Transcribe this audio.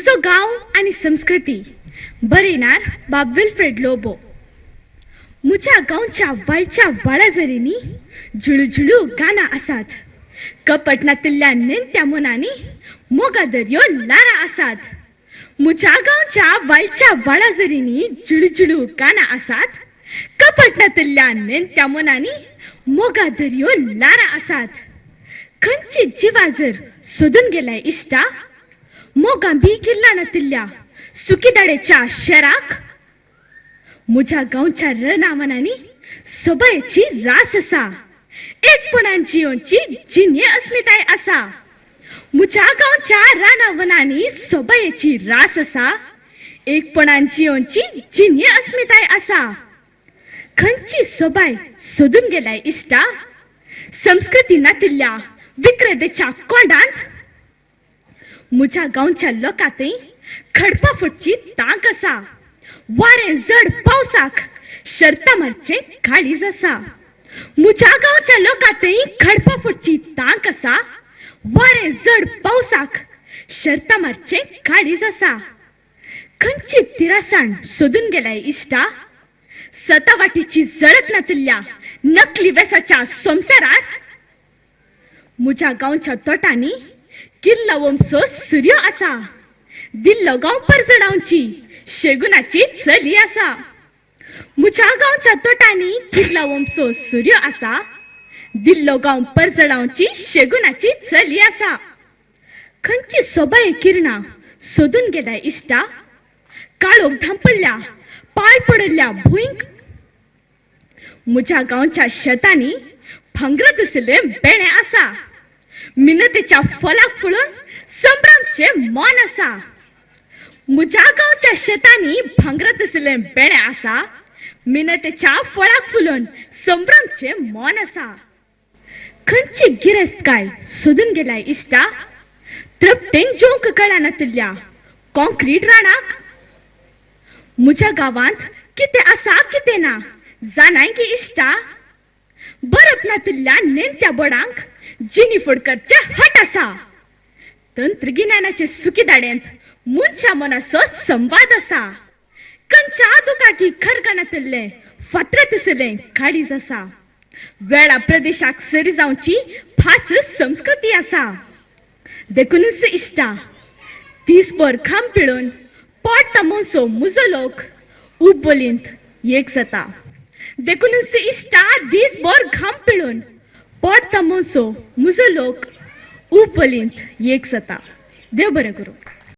म्हजो गांव आनी संस्कृती. बरयणार बाब विल्फ्रेड लोबो. म्हज्या गांवच्या व्हाळच्या व्हाळाझरींनी झुळू गानां आसात. कपट नातिल्ल्या नेणट्या मनांनी मोगा दर्यो ल्हारां आसात. म्हज्या गांवच्या व्हाळच्या व्हाळाझरींनी झुळू गानां आसात. कपट नातिल्ल्या नेणट्या मनांनी मोगा दर्यो ल्हारां आसात. खंयची जिवा जर सोदून गेलाय इश्टा, मोगां बी किल्ला नातिल्ल्या सुकीदाडेच्या शेराक. म्हज्या गांवच्या रनावनांनी सोबायेची रास आसा. एकपणान जियोची जिणये अस्मिताय आसा. म्हज्या गांवच्या रानावनांनी सोबायेची रास आसा. एकपणान जियोची जिणये अस्मिताय आसा. खंयची सोबाय सोदून गेलाय इश्टा, संस्कृती नातिल्ल्या विक्रेतेच्या कोंडांत. म्हज्या गांवच्या लोकांतय खडपा फुटची तांक आसा. वारें जड पावसाक शर्ता मारचें काळीज आसा. म्हज्या गांवच्या लोकांतय खडपा फुटची तांक आसा. वारें जड पावसाक शर्ता मारचें काळीज आसा. खंयची तिरासाण सोदून गेलाय इश्टा, सतावाटीची जळत नातिल्ल्या नकली वेसाच्या संवसारार. म्हज्या गांवच्या तोटांनी किल्ला वमसो सुर्यो आसा. दिल्लो गांव परजडावची शेगुनाची चली आसा. म्हज्या गांवच्या तोटांनी किल्ला वमसो सुर्यो आसा. दिल्लो गांव परजडावची शेगुनाची चली आसा. खंयची सोबाये किरणां सोदून गेल्या इश्टा, काळोख धांपल्ल्या पाळ पडिल्ल्या भुंयक. म्हज्या गांवच्या शेतांनी भांगरा दिसलें बेळें आसा. मिनतेच्या फलाक फुळून संभ्रमचें मन आसा. म्हज्या गांवच्या शेतांनी भांगरा दिसलें बेळें आसा. मिनतेच्या फळाक फुलून संभ्रमचें मन आसा. खंयची गिरेस्तकाय सोदून गेलाय इश्टा, तृप्तेन जेवंक कळनातिल्ल्या कॉंक्रीट राणाक. म्हज्या गांवांत कितें आसा कितें ना जाणाय की इश्टा, बरप नातिल्ल्या नेणट्या बोडांक जिनी फुडकरचें हट आसा. तंत्रगिन्यानाचे सुकीदाड्यांत मनशा मनाचो संवाद आसा. कंच्या दुकाकी खरगनातिल्लें फातरे दिसलें काळीज आसा. वेळा प्रदेशाक सरी जावची भास संस्कृती आसा. देखूनच इश्टा, दीसभर घाम पिळून पोट तामोसो म्हजो लोक उब बोलींत एक जाता. देखूनच इश्टा, दीसभर घाम पिळून पोट तामोसो म्हजो लोक उब बोलींत एक जाता. देव बरें करूं.